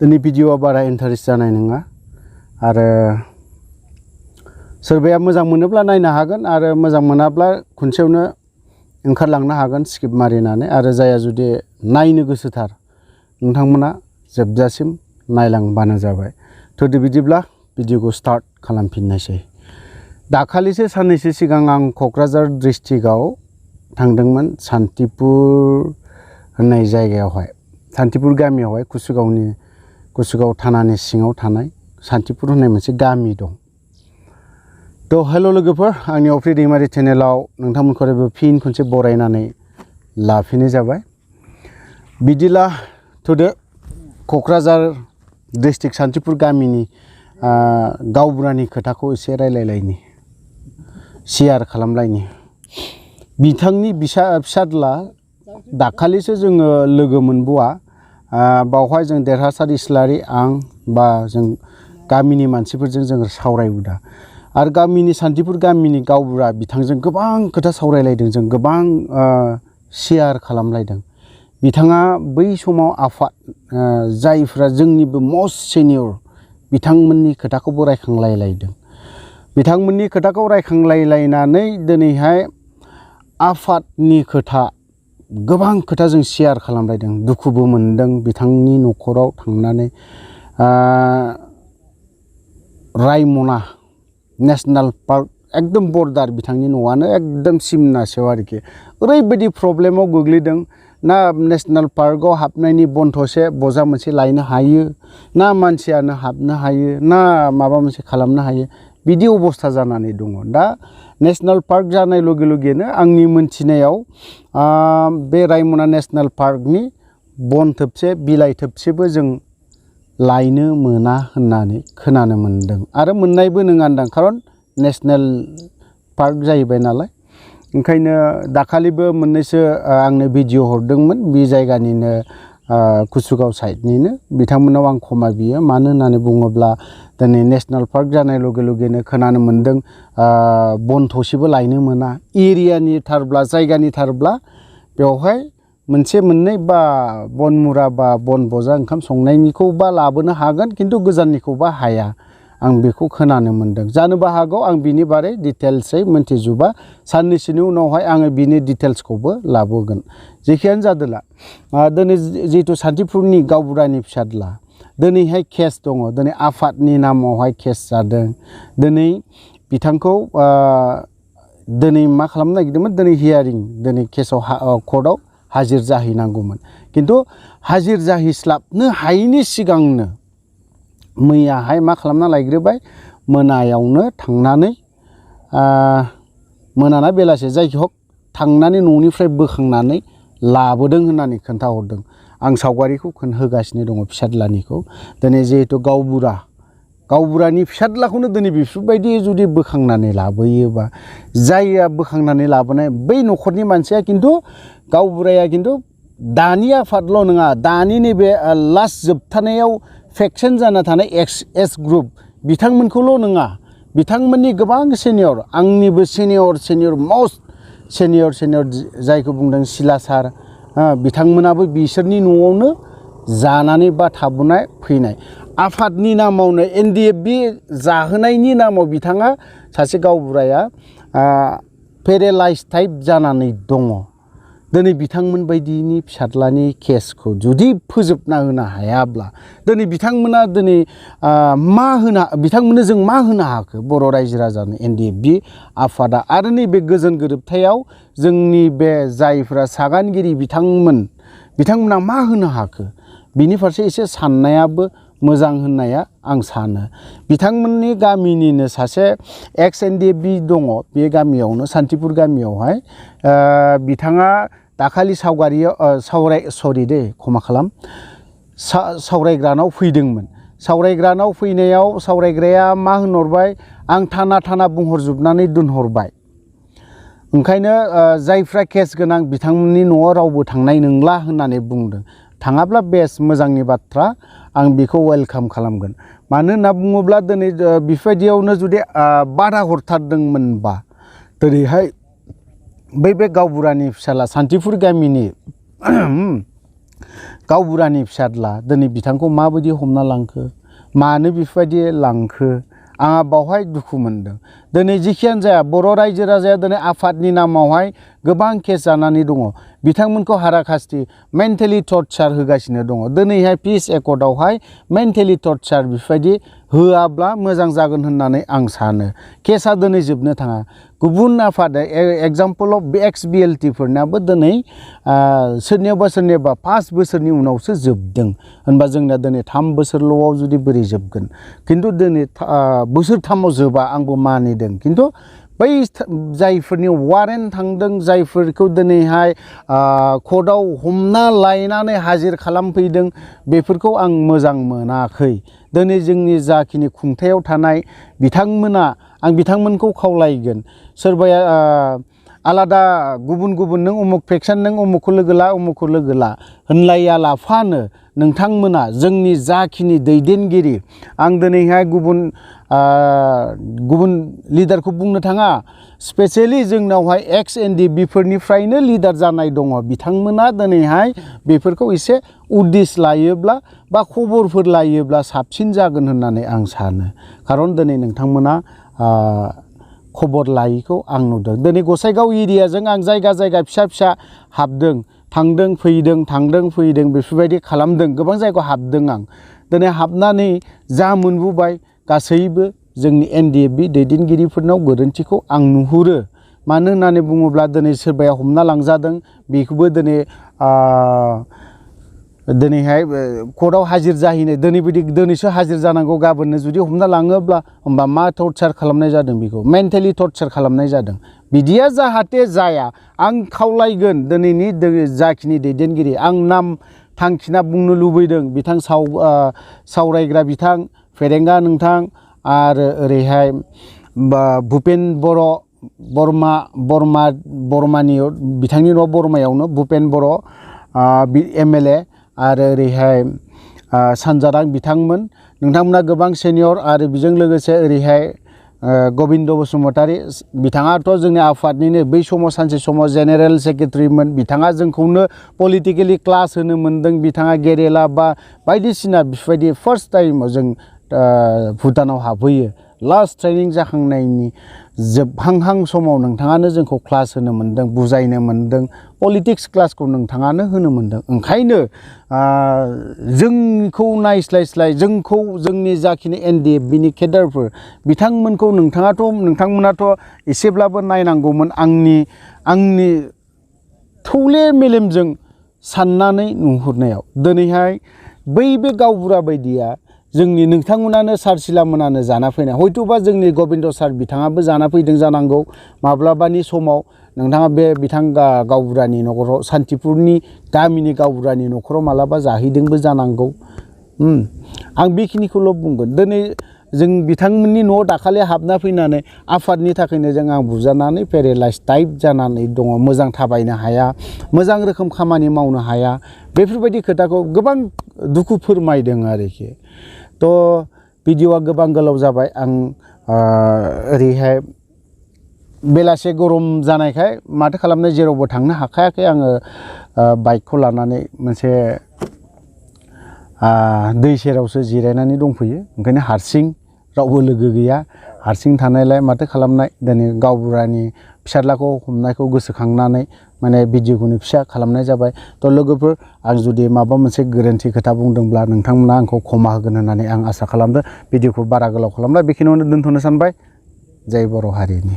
दिनै भिडिअआ बारा इन्टारेस्ट जानाय नङा आरो सोरबाया मोजां मोनोब्ला नायनो हागोन आरो मोजां मोनाब्ला खनसेयावनो ओंखारलांनो हागोन स्किप मारिनानै आरो जाया जुदि नायनो गोसोथार नोंथांमोना जोबजासिम नायलांबानो जाबाय। थोदो बिदिब्ला भिडिअखौ स्टार्ट खालामफिननायसै। दाखालिसो साननैसो सिगां आं क'क्राझार डिस्ट्रिक्टआव थांदोंमोन सान्तिपुर होननाय जायगायावहाय सान्तिपुर गामियावहाय कुसुगाव थानानि सिङाव थानाय सान्तिपुर होननाय मोनसे गामि दं। थ' हेल' लोगोफोर, आंनि अफ्रि दैमारि चेनेलाव नोंथांमोनखौबो फिन खनसे बरायनानै लाफिननाय जाबाय। बिदिला थोदो क'क्राझार डिस्ट्रिक्ट सान्तिपुर गामिनि गावबुरानि खोथाखौ एसे रायलायलायनि शेयार खालामलायनि। बिथांनि फिसाज्ला दाखालिसो जोङो लोगो मोनबोआ, बावहाय जों देरहासार इस्लारि आं बा जों गामिनि मानसिफोरजों जों सावरायबोदा आरो गामिनि सान्तिपुर गामिनि गावबुरा बिथांजों गोबां खोथा सावरायलायदों, जों गोबां शेयार खालामलायदों। बिथाङा बै समाव आफाद जायफ्रा जोंनिबो मस्ट सिनियर बिथांमोननि खोथाखौबो रायखांलायलायदों। बिथांमोननि खोथाखौ रायखांलायलायनानै दिनैहाय आफादनि खोथा गोबां खोथा जों शेयार खालामलायदों। दुखुबो मोनदों बिथांनि न'खराव थांनानै। रायमना नेशनेल पार्क एकदम बर्डार, बिथांनि न'आनो एकदम सिमनासेयाव आरोखि। ओरैबायदि प्रब्लेमाव गोग्लैदों, ना नेशनेल पार्कआव हाबनायनि बन्ध'से बजा मोनसे लायनो हायो, ना मानसियानो हाबनो हायो, ना माबा मोनसे खालामनो हायो, बिदि अबस्था जानानै दङ। दा नेशनेल पार्क जानाय लगे लगेनो आंनि मोनथिनायाव बे रायमना नेशनेल पार्कनि बन थोबसे बिलाइ थोबसेबो जों लायनो मोना होननानै खोनानो मोनदों आरो मोननायबो नङादां, खारन नेशनेल पार्क जाहैबाय नालाय। ओंखायनो दाखालिबो मोननैसो आंनो भिडिअ हरदोंमोन बे जायगानिनो, कुसुगाव साइडनिनो। बिथांमोनाव आं क्षमा बियो, मानो होननानै बुङोब्ला दिनै नेशनेल पार्क जानाय लगे लगेनो खोनानो मोनदों बन थसेबो लायनो मोना। एरियानि थारब्ला जायगानि थारब्ला बेवहाय मोनसे मोननै बा बन मुरा बा बन बजा ओंखाम संनायनिखौबा लाबोनो हागोन, खिन्थु गोजाननिखौबा हाया। आं बेखौ खोनानो मोनदों। जानोबो हागौ आं बिनि बारै डिटेल्सै मोनथिजोबा। साननैसोनि उनावहाय आङो बिनि डिटेल्सखौबो लाबोगोन। जेखियानो जादोला दिनै जिहेतु सान्तिपुरनि गावबुरानि फिसाज्ला, दिनैहाय केस दङ, दिनै आफादनि नामावहाय केस जादों। दिनै बिथांखौ दिनै मा खालामनो नागिरदोंमोन, दिनै हियारिं, दिनै केसआव कर्टआव हाजिर जाहैनांगौमोन, खिन्थु हाजिर जाहैस्लाबनो हायैनि सिगांनो मैयाहाय मा खालामना लायग्रोबाय, मोनायावनो थांनानै मोनाना बेलासे जायखि हक थांनानै न'निफ्राय बोखांनानै लाबोदों होननानै खोन्थाहरदों। आं सावगारिखौ होगासिनो दङ फिसाज्लानिखौ। दिनै जिहेतु गावबुरानि फिसाज्लाखौनो दिनै बेफोरबायदि जुदि बोखांनानै लाबोयोबा, जायया बोखांनानै लाबोनाय बै न'खरनि मानसिया खिन्थु गावबुराया खिन्थु दानि आफादल' नङा, दानि नैबे लास्ट जोबथानायाव फेक्सन जाना थानाय एस ग्रुप बिथांमोनखौल' नङा, बिथांमोननि गोबां सिनियर, आंनिबो सिनियर मस्ट सिनियर जायखौ बुंदों सिला सार, बिथांमोनाबो बिसोरनि न'आवनो जानानै बा थाबोनाय फैनाय। आफादनि नामावनो NDFB जाहोनायनि नामाव बिथाङा सासे गावबुराया पेरेलाइज टाइप जानानै दङ। दिनै बिथांमोन बायदिनि फिसाज्लानि केसखौ जुदि फोजोबना होनो हायाब्ला दिनै बिथांमोना दिनै बिथांमोननो जों मा होनो हाखो बर' रायजो राजानो NDFB आफादा? आरो नैबे गोजोन गोरोबथायाव जोंनि बे जायफ्रा सागानगिरि बिथांमोना मा होनो हाखो? बिनि फारसे एसे साननायाबो मोजां होननाया आं सानो। बिथांमोननि गामिनिनो सासे एक्स NDFB दङ बे गामियावनो, सान्तिपुर गामियावहाय। बिथाङा दाखालि सावरायग्रानाव फैदोंमोन। सावरायग्रानाव फैनायाव सावरायग्राया मा होनहरबाय, आं थाना बुंहरजोबनानै दोनहरबाय। ओंखायनो जायफ्रा केस गोनां बिथांमोननि न'आव रावबो थांनाय नंला होननानै बुंदों। थाङाब्ला बेस्ट, मोजांनि बाथ्रा, आं बेखौ वेलकाम खालामगोन। मानो होनना बुङोब्ला दिनै बेफोरबायदियावनो जुदि बादा हरथारदोंमोनबा दिनैहाय बे गावबुरानि फिसाला सान्तिपुर गामिनि गावबुरानि फिसाज्ला दिनै बिथांखौ माबायदि हमना लांखो मानो बेफोरबायदि लांखो आंहा बावहाय दुखु मोनदों दिनै जिखियानो जाया बर' रायजो राजाया दिनै आफादनि नामावहाय गोबां केस जानानै दङ बिथांमोनखौ हाराखास्ति मेन्टेलि टर्चार होगासिनो दङ दिनैहाय पिस एकर्डआवहाय मेन्टेलि टर्चार बेफोरबायदि होआब्ला मोजां जागोन होननानै आं सानो केसा दिनै जोबनो थाङा गुबुन आफाद एग्जाम्पल अफ एक्स BLT फोरनाबो दिनै सोरनियावबा 5 बोसोरनि उनावसो जोबदों होनबा जोंना दिनै 3 बोसोरल'आव जुदि बोरै जोबगोन खिन्थु दिनै बोसोरथामाव जोबा आंबो मानिदों खिन्थु बै जायफोरनि वारेन्ट थांदों जायफोरखौ दिनैहाय कर्टआव हमना लायनानै हाजिर खालामफैदों बेफोरखौ आं मोजां मोनाखै दिनै जोंनि जाखिनि खुंथायाव थानाय बिथांमोना आं बिथांमोनखौ खावलायगोन सोरबाया आलादा गुबुन गुबुन नों उमुक फेक्सन नों उमुकखौ लोगो ला उमुकखौ लोगो ला होनलाया लाफानो नोंथांमोना जोंनि जाखिनि दैदेनगिरि आं दिनैहाय गुबुन लिडारखौ बुंनो थाङा स्पेसियेलि जोंनावहाय एक्स NDB फोरनिफ्रायनो लिडार जानाय दङ बिथांमोना दिनैहाय बेफोरखौ एसे उदिस लायोब्ला बा खबरफोर लायोब्ला साबसिन जागोन होननानै आं सानो खारन दिनै नोंथांमोना खबर लायैखौ आं नुदों दिनै गसाइगाव एरियाजों आं जायगा जायगा फिसा फिसा हाबदों थांदों फैदों बेफोरबायदि खालामदों गोबां जायगायाव हाबदों आं दिनै हाबनानै जा मोनबोबाय गासैबो जोंनि NDFB दैदेनगिरिफोरनाव गोरोन्थिखौ आं नुहुरो मानो होननानै बुङोब्ला दिनै सोरबाया हमना लांजादों बेखौबो दिनैहाय कर्टआव हाजिर जाहैनाय दिनैसो हाजिर जानांगौ गाबोननो जुदि हमना लाङोब्ला होमबा मा टर्चार खालामनाय जादों बेखौ मेन्टेलि टर्चार खालामनाय जादों बिदिया जाहाथे जाया आं खावलायगोन दिनैनि जाखिनि दैदेनगिरि आं नाम थांखिना बुंनो लुबैदों बिथां सावरायग्रा बिथां फेरेंगा नोंथां आरो ओरैहाय भुपेन बर्मानि बिथांनि न' बर्मायावनो भुपेन बर' MLA आरो ओरैहाय सानजारां बिथांमोन नोंथांमोना गोबां सेनियर आरो बेजों लोगोसे ओरैहाय गबिन्द बसुमतारी बिथाङाथ' जोंनि आफादनिनो बै समाव सानसे समाव जेनेरेल सेक्रेटारिमोन बिथाङा जोंखौनो पलिटिकेलि क्लास होनो मोनदों बिथाङा गेरेला बा बायदिसिना बेफोरबायदि फार्स्ट टाइमाव जों भुटानाव हाबहैयो लास्ट ट्रेनिं जाखांनायनि जोबहांहां समाव नोंथाङानो जोंखौ क्लास होनो मोनदों बुजायनो मोनदों पलिटिक्स क्लासखौ नोंथाङानो होनो मोनदों ओंखायनो जोंखौ नायस्लायस्लाय जोंखौ जोंनि जाखिनि NDFBनि केडारफोर बिथांमोनखौ नोंथांमोनाथ' एसेब्लाबो नायनांगौमोन आंनि थौले मेलेमजों साननानै नुहुरनायाव दिनैहाय बे गावबुरा बायदिया जोंनि नोंथांमोनानो सार सिलामोनानो जाना फैनाय हयथ'बा जोंनि गबिन्द सार बिथाङाबो जाना फैदों जानांगौ माब्लाबानि समाव नोंथाङा बे बिथां गावबुरानि न'खराव सान्तिपुरनि गामिनि गावबुरानि न'खराव मालाबा जाहैदोंबो जानांगौ आं बेखिनिखौल' बुंगोन दिनै जों बिथांमोननि न'आव दाखालि हाबना फैनानै आफादनि थाखायनो आं बुजानानै पेरेलाइज टाइप जानानै दङ मोजां थाबायनो हाया मोजां रोखोम खामानि मावनो हाया बेफोरबायदि खोथाखौ गोबां दुखु फोरमायदों आरोखि थ' भिडिअआ गोबां गोलाव जाबाय आं ओरैहाय बेलासे गरम जानायखाय माथो खालामनो जेरावबो थांनो हाखायाखै आङो बाइकखौ लानानै मोनसे दै सेरावसो जिरायनानै दंफैयो ओंखायनो हारसिं रावबो लोगो गैया हारसिं थानायलाय माथो खालामनाय दिनै गावबुरानि फिसाज्लाखौ हमनायखौ गोसोखांनानै माने भिडिअखौनो फिसा खालामनाय जाबाय थ' लोगोफोर आं जुदि माबा मोनसे गोरोन्थि खोथा बुंदोंब्ला नोंथांमोना आंखौ क्षमा होगोन होननानै आं आसा खालामदों भिडिअखौ बारा गोलाव खालामला बेखिनियावनो दोनथ'नो सानबाय जय बर' हारिनि